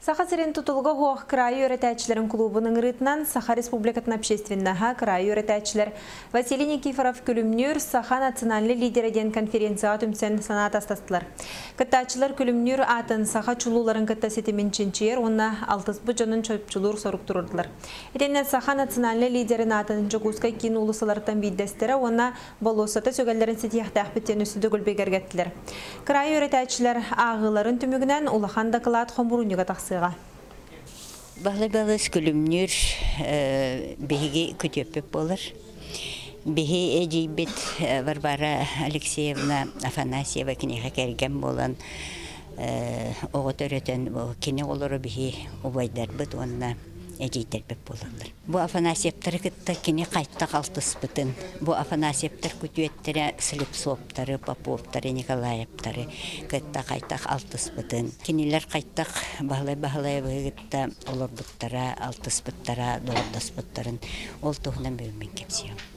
Саха сирин тутулуга суох кыраайы үөрэтээччилэрин кулуубун ыҥырыытынан Саха Республикатын общественноһа кыраайы үөрэтээччилэр Василий Никифоров Күлүмнүүр саха национальнай лидерэ диэн конференцияҕа түмсэн санаа атастастылар. Кыттааччылар Күлүмнүүр аатын саха чулууларын кытта ситимин чинчийэр уонна алтыспыт дьонун чопчулуур сорук туруордулар. Итиннэ саха национальнай лидерин аатын Дьокуускай киин уулуссаларыттан биирдэстэрэ уонна болуоссата сүгэллэрин ситиэхтээхпит диэн үс төгүл бигэргэттилэр. Кыраайы үөрэтээччилэр ааҕыыларын түмүгүнэн улахан дакылаат хомуурунньуга тахсыаҕа. Баһылай Балыс Күлүмнүүр биһиги күтүөппүт буолар. Биһи эдьиийбит Варвара Алексеевна Афанасьева киниэхэ кэргэн буолан оҕо төрөтөн кини оҕолоро биһи убайдарбыт уонна эдьиийдэрбит буолаллар. Бу Афанасьевтары кытта кини хайтах алтыспытын, бу Афанасьевтар күтүөттэрэ Слепцовтары, Поповтары, Николаевтары кытта хайтах алтыспытын, кинилэр хайтах Баһылай Баһылаевы кытта олорбуттара, алтыспыттара, доҕордоспуттарын ол туһунан бүгүн мин кэпсиэм.